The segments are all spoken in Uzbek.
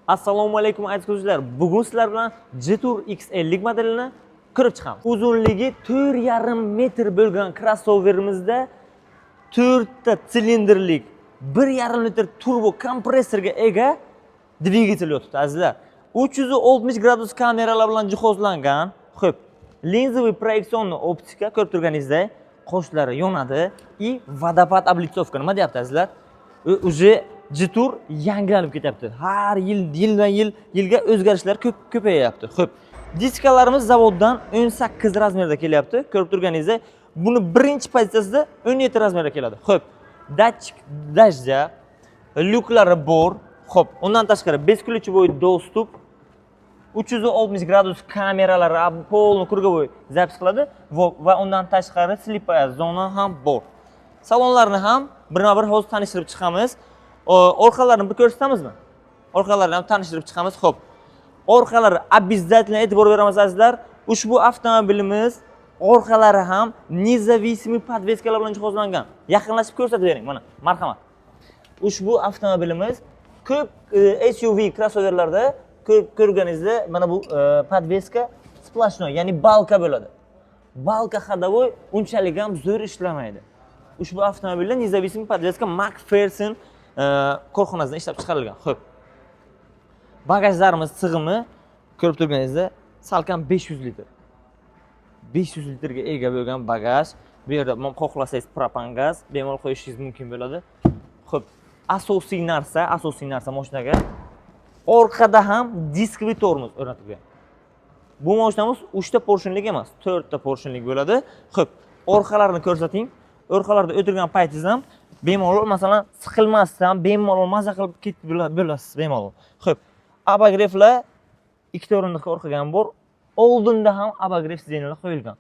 Assalomu alaykum, aziz ko'ruvchilar. Bugun sizlar bilan Jetour X50 modelini ko'rib chiqamiz. Uzunligi 4,5 metr bo'lgan krossoverimizda 4 ta silindrlik 1,5 litr turbo kompressorga ega dvigatel yotibdi, azizlar. 360 gradus kameralar bilan jihozlangan. Xo'p, линзовый проекционный оптика, ko'rib turganingizdek, qoshlari yonadi и водопад облицовка. Nima deyapti, azizlar? Уже Jetour yangilanib ketyapti. Har yil, yildan yilga o'zgarishlar ko'p ko'payyapti. Xo'p, diskalarimiz zavoddan 18 размер da kelyapti. Ko'rib turganingizdek, buni birinchi pozitsiyasida 17 размер da keladi. Xo'p, датчик дождя, lyuklari bor. Xo'p, undan tashqari бесключевой доступ, 360 gradus kameralari полный круговой запись qiladi va undan tashqari слепая zona ham bor. Salonlarni ham birma-bir hozir tanishtirib chiqamiz. Orqalarini bir ko'rsatamizmi? Orqalarini ham tanishtirib chiqamiz. Xo'p. Orqalari обязательно e'tibor beramiz, azizlar. Ushbu avtomobilimiz orqalari ham независимый подвеска lar bilan jihozlangan. Yaqinlashib ko'rsatib bering, mana, marhamat. Ushbu avtomobilimiz ko'p SUV krossoverlarda ko'rganingizda mana bu подвеска сплошной, ya'ni балка bo'ladi. Балка ходовой unchalik ham zo'r ishlamaydi. Ushbu avtomobilda независимый подвеска McPherson korxonasidan ishlab chiqarilgan. Xo'p. Bagajlarimiz sig'imi, ko'rib turganingizdek, salkam 500 litr. 500 litrga ega bo'lgan bagaj. Bu yerda xohlasangiz propan gaz bemalol qo'yishingiz mumkin bo'ladi. Xo'p, asosiy narsa mashinaga orqada ham дисковый tormoz o'rnatilgan. Bu mashinamiz 3 ta поршень lik emas, 4 ta поршень lik bo'ladi. Xo'p, orqalarini ko'rsating. Orqalarda o'tirgan paytingiz ham bemalol, masalan, siqilmasdan bemalol maza qilib ketib bo'lasiz bemalol. Xo'p, обогрев lar ikkita o'rindiqqa orqaga ham bor. Oldinda ham обогрев сиденья lar qo'yilgan.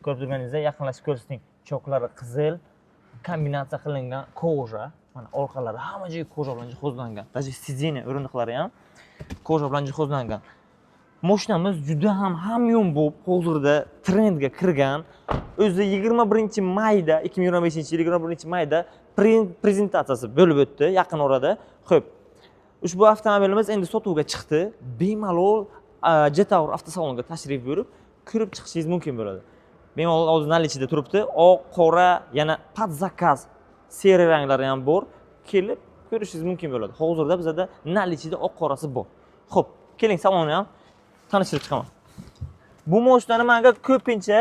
Ko'rib turganingizdek, yaqinlashib ko'rsating. Choklari qizil, kombinatsiya qilingan кожа. Mana, orqalari hamma joyi кожа bilan jihozlangan. Даже сиденье o'rindiqlari ham кожа bilan jihozlangan. Mashinamiz juda ham hamyonbop, hozirda trendga kirgan. O'zi 21 mayda, 2025 yil 21 mayda prezentatsiyasi bo'lib o'tdi yaqin orada. Xo'p, ushbu avtomobilimiz endi sotuvga chiqdi. Bemalol Jetour avtosaloniga tashrif buyurib, ko'rib chiqishingiz mumkin bo'ladi. Bemalol hozir наличие da turibdi. Oq, qora, yana под заказ серый ranglari ham bor. Kelib ko'rishingiz mumkin bo'ladi. Hozirda bizada наличие da oq, qorasi bor. Xo'p, keling, salonni ham tanishtirib chiqaman. Bu mashinani menga ko'pincha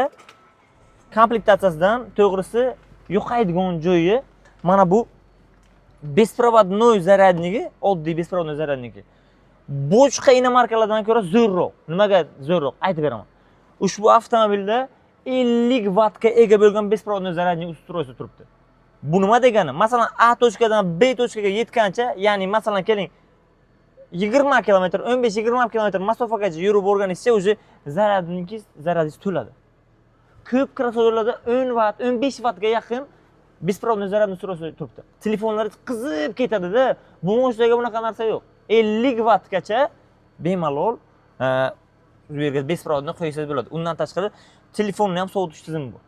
komplektatsiyasidan, to'g'risi, yoqaydigan joyi mana bu беспроводной зарядник i, oddiy беспроводной зарядник i. Boshqa иномарка lardan ko'ra zo'rroq. Nimaga zo'rroq? Aytib beraman. Ushbu avtomobilda 50 vattga ega bo'lgan беспроводной зарядник устройство turibdi. Bu nima degani? Masalan, A точка dan B точка ga yetgancha, ya'ni masalan, keling, 20 kilometr, 15-20 kilometr masofagacha yurib borganingizcha уже zaryadingiz to'ladi. Ko'p krossoverlarda 10 vatt, 15 vattga yaqin беспроводной зарядный устройство turibdi. Telefonlar qizib ketadi-da. Bu mashinaga bunaqa narsa yo'q. 50 vattgacha bemalol bu yerga беспроводный qo'ysangiz bo'ladi. Undan tashqari telefonni ham sovutish tizimi bor.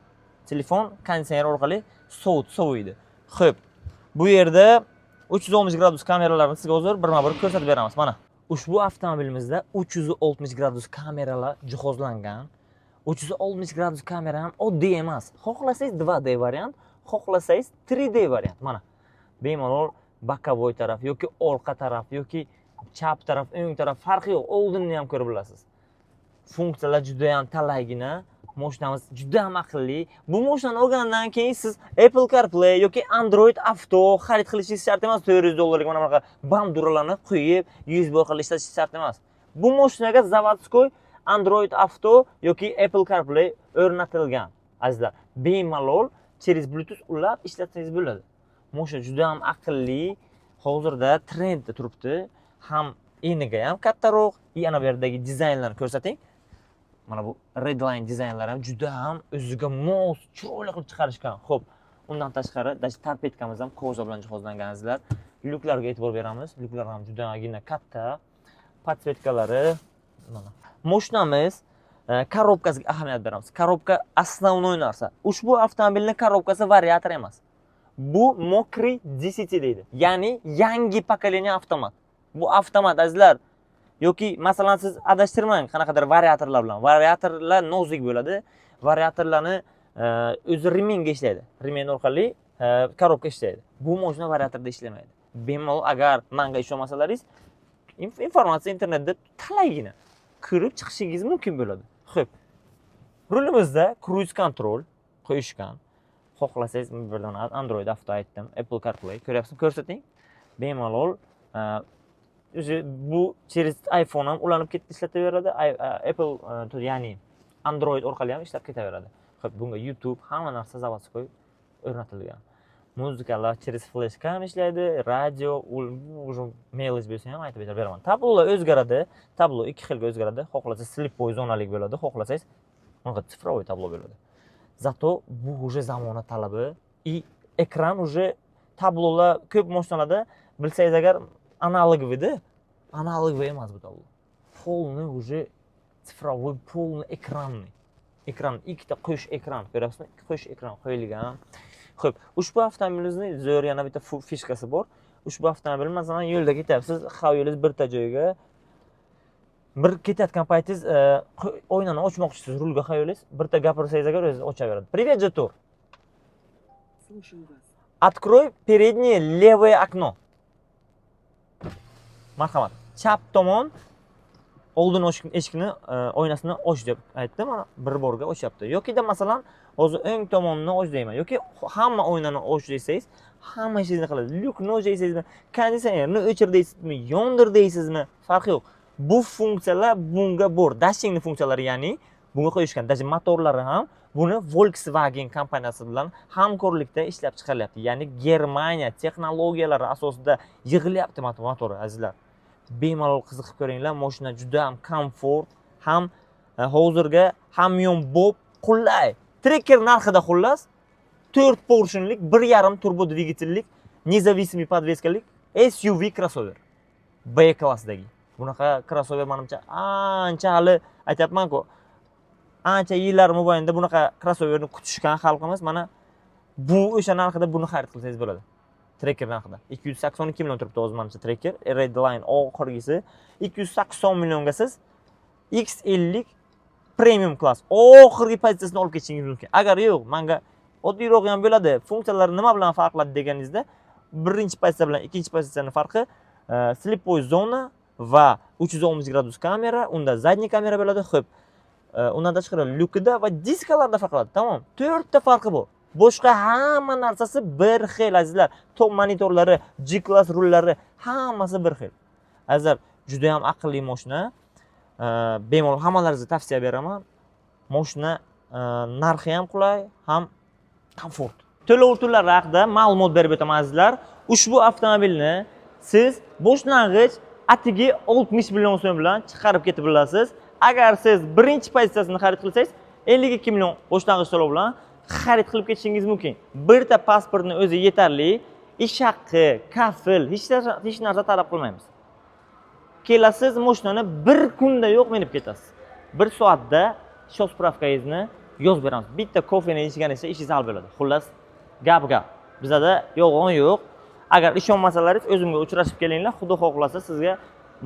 Telefon konditsioner orqali soviydi. Xo'p, bu yerda 360 gradus kameralarni sizga hozir birma-bir ko'rsatib beramiz. Mana. Ushbu avtomobilimizda 360 gradus kameralar jihozlangan. 360 gradus kamera ham oddiy emas. Xohlasangiz 2D variant, xohlasangiz 3D variant. Mana. Bemalol боковой taraf yoki orqa taraf yoki chap taraf, o'ng taraf, farqi yo'q. Oldinni ham ko'ra bilasiz. Funksiyalar juda ham talaygina. Mashinamiz juda ham aqlli. Bu mashinani olgandan keyin siz Apple CarPlay yoki Android Auto xarid qilishingiz shart emas. 400 dollarlik mana bunaqa бандура larni qo'yib, USB orqali ishlatishingiz shart emas. Bu mashinaga заводской Android Auto yoki Apple CarPlay o'rnatilgan. Azizlar, bemalol через Bluetooth ulab ishlatsangiz bo'ladi. Mashina juda ham aqlli, hozirda trendda turibdi. Ham eniga ham kattaroq, и ana bu yerdagi dizaynlarni ko'rsating. Mana bu Redline dizaynlari ham juda ham o'ziga mos, chiroyli qilib chiqarishgan. Xo'p, undan tashqari даже торпедка miz ham кожа bilan jihozlangan, azizlar. Lyuklarga e'tibor beramiz. Lyuklar ham judagina katta. Подсветка lari mana. Mashinamiz коробка siga ahamiyat beramiz. Коробка основной narsa. Ushbu avtomobilning коробка si variator emas. Bu мокрый DCT deydi. Ya'ni yangi поколение avtomat. Bu avtomat, azizlar. Yoki masalan, siz adashtirmang qanaqadir variatorlar bilan. Variatorlar nozik bo'ladi. Variatorlarni o'zi ремень ga ishlaydi. Ремень orqali коробка ishlaydi. Bu mashina variatorda ishlamaydi. Bemalol, agar manga ishonmasalaringiz, informatsiya internetda talaygina ko'rib chiqishingiz mumkin bo'ladi. Xo'p. Rulimizda круиз контроль qo'yishgan. Xohlasangiz, birdan Android Auto aytdim, Apple CarPlay ko'ryapsizmi? Ko'rsating. Bemalol o'zi bu через iPhone ham ulanib ketib ishlataveradi. Apple ya'ni Android orqali ham ishlab ketaveradi. Xo'p, bunga YouTube, hamma narsa заводской o'rnatilgan. Muzikalar через флешка ham ishlaydi, radio, уже мелочь bo'lsa ham aytib beraman. Tablolar o'zgaradi. Tablo ikki xilga o'zgaradi. Xohlasa, слепой zonalik bo'ladi, xohlasangiz, bunaqa цифровой tablo bo'ladi. Зато bu уже zamona talabi и ekran уже tablolar ko'p mashinalarda, bilsangiz agar, аналоговый da, аналоговый emas bu tablo. Полный уже цифровой, полный экранный. Ekran ikkita qo'sh ekran ko'ryapsizmi? Qo'sh ekran qo'yilgan. Xo'p, ushbu avtomobilimizni zo'r yana bitta фишка si bor. Ushbu avtomobil, masalan, yo'lda ketyapsiz, yo'lingiz birta joyga bir ketayotgan paytingiz oynani ochmoqchisiz, rulga xayolingiz birta gapirsangiz agar, o'zi ochaveradi. Привет, Jetour. Слушаю вас. Открой переднее левое окно. Marhamat. Chap tomon oldin eshikni oynasini och deb aytdim, mana bir borga ochyapti. Yokida masalan, hozir o'ng tomonni och deyman yoki hamma oynani och desangiz, hamma ishingizni qiladi. Lyukni och deysizmi, konditsionerni o'chir deysizmi, yondir deysizmi, farqi yo'q. Bu funksiyalar bunga bor. Dashingni funksiyalari, ya'ni bunga qo'yishgan. Даже motorlari ham buni Volkswagen kompaniyasi bilan hamkorlikda ishlab chiqarilyapti. Ya'ni Germaniya texnologiyalari asosida yig'ilyapti motori, azizlar. Bemalol qiziqib ko'ringlar, mashina juda ham komfort, ham hozirgi hamyonbop, qulay. Tracker narxida, xullas, 4 поршень lik, 1,5 turbo dvigatellik, независимый подвеска lik SUV crossover. B klassdagi. Bunaqa crossover manimcha ancha, hali aytyapman-ku, ancha yillar mobaynida bunaqa crossoverni kutishgan xalqimiz. Mana bu o'sha narxida buni xarid qilsangiz bo'ladi. Tracker narxida 282 million turibdi hozir manimcha Tracker Redline oxirgisi. 280 millionga siz X50 premium klass oxirgi pozitsiyasini olib ketishingiz mumkin. Agar yo'q, manga oddiyroq ham bo'ladi, funksiyalari nima bilan farqladi deganingizda, birinchi pozitsiya bilan ikkinchi pozitsiyani farqi слепой zona va 360 gradus kamera, unda задний kamera bo'ladi. Xo'p, undan tashqari lyukida va diskalarda farq qiladi. Tamom, to'rtta farqi bor. Boshqa hamma narsasi bir xil, azizlar. Top monitorlari, G klass rullari, hammasi bir xil, azizlar. Juda ham aqlli mashina. Bemalol hammalaringizga tavsiya beraman. Moshina narxi ham qulay, ham komfort. To'lov turlari haqida ma'lumot berib o'taman, azizlar. Ushbu avtomobilni siz boshlang'ich atigi 60 million so'm bilan chiqarib ketib bilasiz. Agar siz birinchi pozitsiyasini xarid qilsangiz, 52 million boshlang'ich to'lov bilan xarid qilib ketishingiz mumkin. Birta pasportni o'zi yetarli. Ish haqqi, kafil, hech narsa talab qilmaymiz. Kelasiz, mashinani bir kunda yo'q minib ketasiz. Bir soatda счет справка ngizni yozib beramiz. Bitta kofeni ichganingizcha ishingiz hal bo'ladi. Xullas, gap gap, bizada yolg'on yo'q. Agar ishonmasalaringiz, o'zimga uchrashib kelinglar. Xudo xohlasa, sizga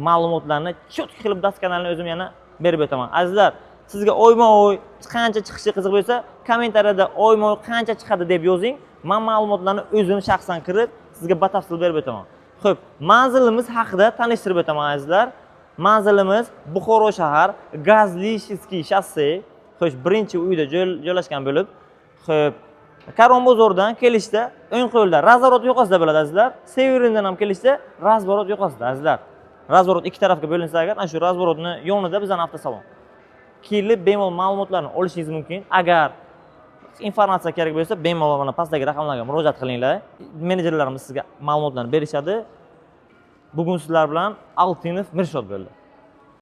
ma'lumotlarni четкий qilib, досконально o'zim yana berib o'taman. Azizlar, sizga oyma oy qancha chiqishi qiziq bo'lsa, kommentariyada oyma oy qancha chiqadi deb yozing. Man ma'lumotlarni o'zim shaxsan kirib, sizga batafsil berib o'taman. Xo'p, manzilimiz haqida tanishtirib o'taman, azizlar. Manzilimiz Buxoro shahar, Gazlishskiy shosse, xo'sh, birinchi uyda joylashgan bo'lib, xo'p, Karvon bozoridan kelishda o'ng qo'lda разворот yoqasida bo'ladi, azizlar. Severindan ham kelishda разворот yoqasida, azizlar. Разворот ikki tarafga bo'linsa agar, ana shu разворот ni yonida bizani avtosalon. Kelib bemalol ma'lumotlarni olishingiz mumkin. Agar informatsiya kerak bo'lsa, bemalol mana pastdagi raqamlarga murojaat qilinglar. Menejerlarimiz sizga ma'lumotlarni berishadi. Bugun sizlar bilan Altinov Mirshod bo'ldi.